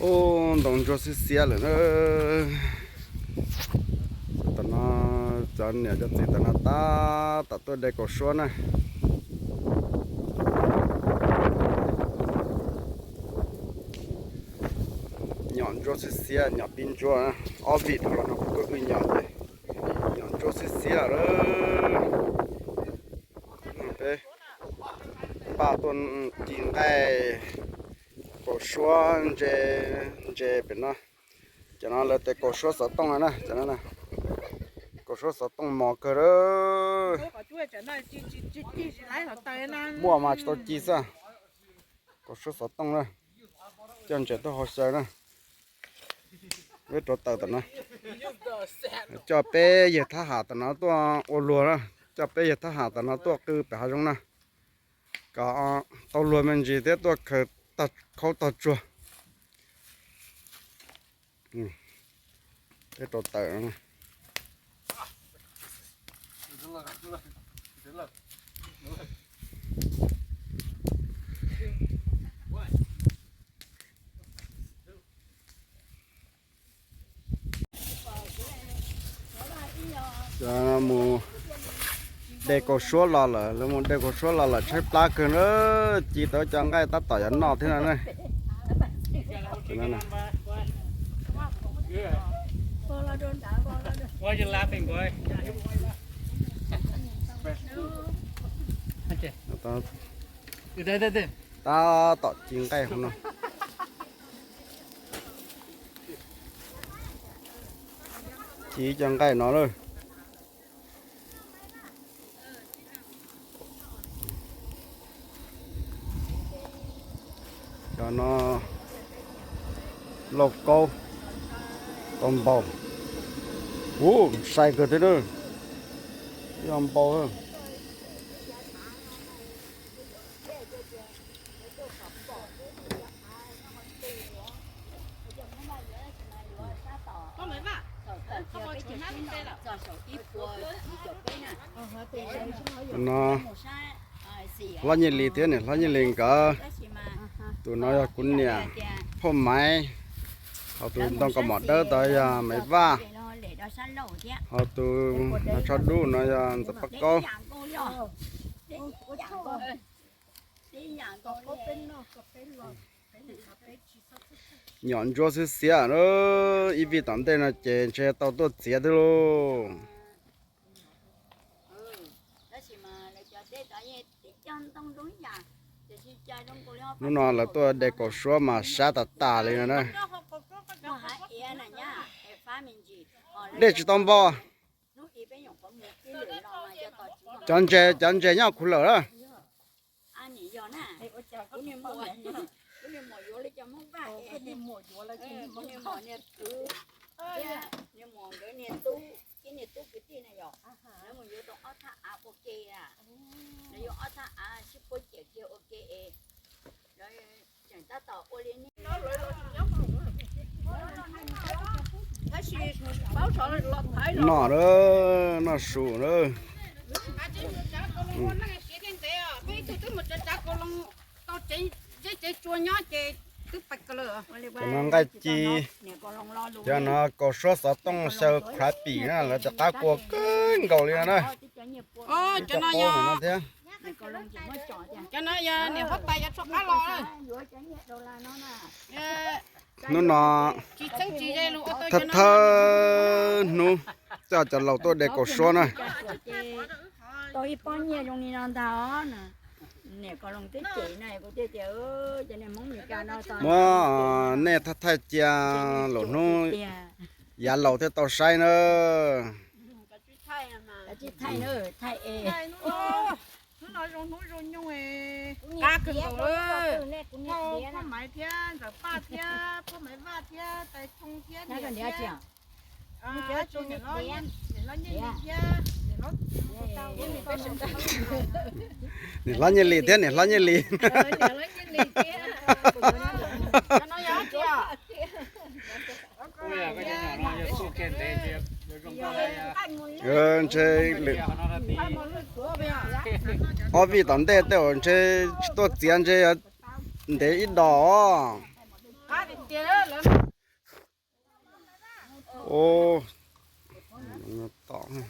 Ub, ntoo ntsuab xiab xiab lawm na. Tam no cov niam cov txiv tam no tab tom tuaj de kaus suab na. Nyom ntsuab xiab xiab, nyom pib ntsuab, ob vim dhau los no kuv tuaj wb nyom ces nyom ntsuab xiab xiab lawm. Peb pab tuaj ci nqaij, kaus suab ntse, ntse pem no. Cov no lawv tias kaus suab xov tooj na, cov no na. Kaus suab xov tooj mos kawg lawm. Muaj mas tsis tau ci xwb. Kaus suab xov tooj na. Coj ntses tuaj hau xyaw na. Peb rauv taws tam no. Coj peb yawg thab ham tam no tuaj ua luag na. Coj peb yawg thab ham tam no tuaj qw pem hav zoov na. Kom tau luag me ntsis thiab tuaj khaws tag khaub tag tsuag. Peb rauv taws. Cov mus de kaus suab los lawm, lawv mus de kaus suab los lawm tshaib plab kawg na, ci tau cov nqaij tab tom yuav noj thiab no na. Tab tom ci nqaij hauv no. Ci cov nqaij no lawm. Cov no lauj kaub tau npaum. Ub, sai kawg thiab na. Yog npaum. No, hlob Nyiaj Lis thiab niam hlob Nyiaj Lis nkawd. Tus no yog kuv niam Phauj Maiv, ho tus ntoo kaus mom dawb tod yog Maiv Vaj, ho tus no tsho dub no yog Ntxawm Paj Kaub. Nyom ntsuab xiab xiab, ib vij tom ntej no ces ntshe tau tuaj txiav thiab lauj. Hnub no lawv tuaj de kaus suab mas sab tas tas li no na. Dej tsis tau npau. Cov ntses, cov ntses nyob kuv lawm na. Noj lawm, noj su lawm. Cov no nqaij ci, cov no kaus suab xov tooj xyaw crappie na, lawv cov qab kua kawg nkaus li no na. Cov no thiab. Hnub no thawj thawj hnub coj cov laus tuaj de kaus suab na. Muab nej thaij thaij cia, lwm hnub yav laus thiaj tau saib na. Hnub no zoo hnub zoo nyoog, qab kawg nkaus, Phauj Maiv thiab Ntxawm Paj thiab Phauj Maiv Vaj thiab Tais Thoo thiab niam thiab, niam hlob Nyiaj Lis thiab, niam hlob Nyiaj Lis thiab niam hlob Nyiaj Lis. Ntshe ob vij tom ntej tej uas ntshe tsis tuaj txiav ntshe ntev ib dos os. Ôh, tom.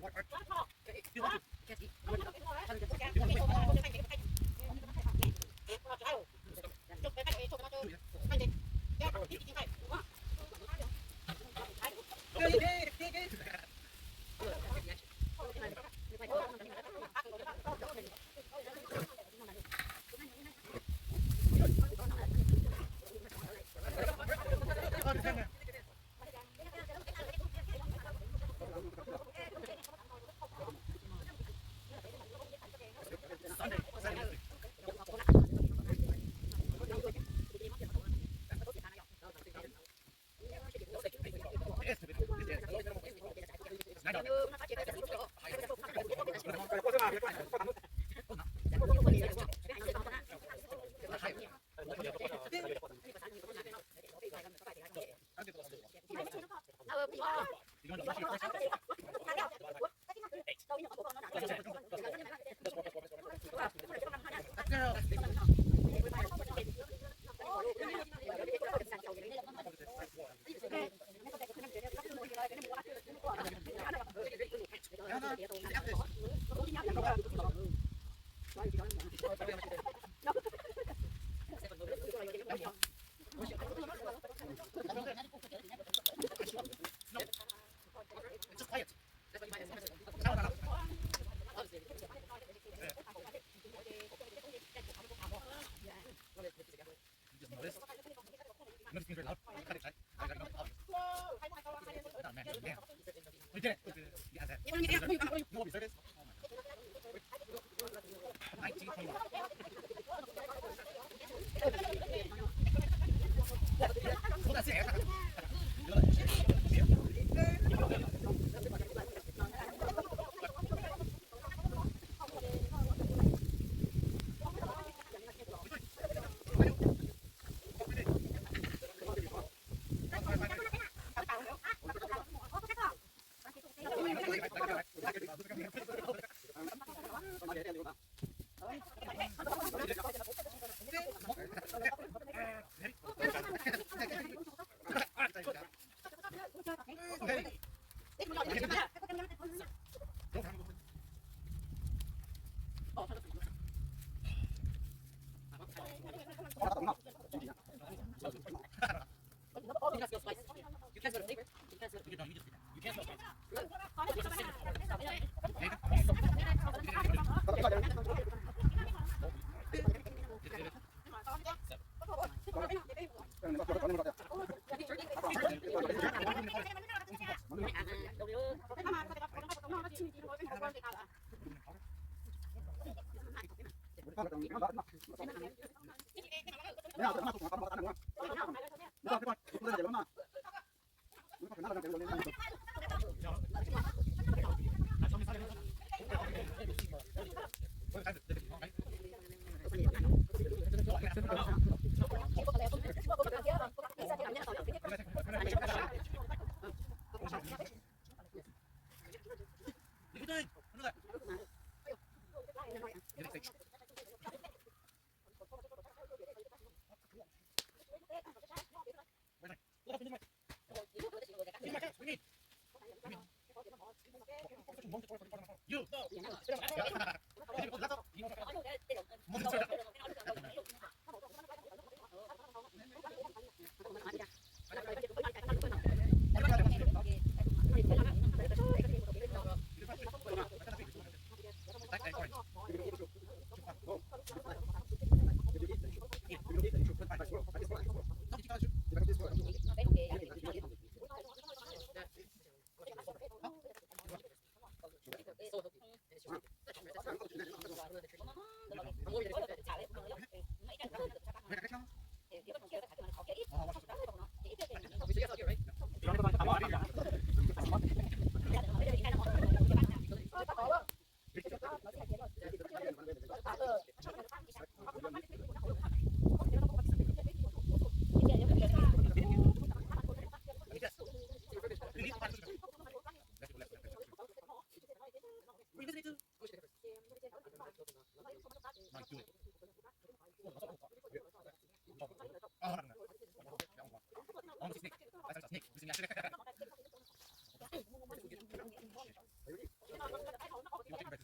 It's so healthy.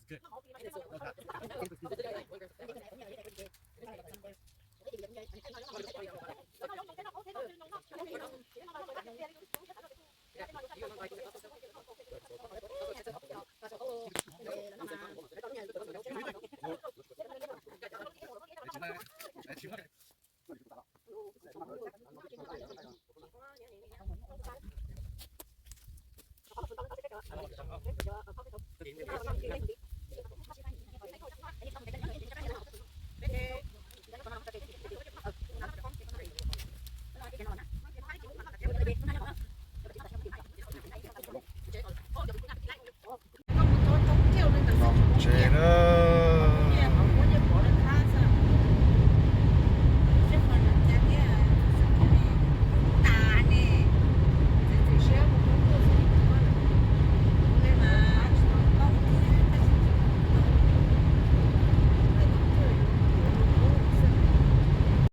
Good. Well done. Good.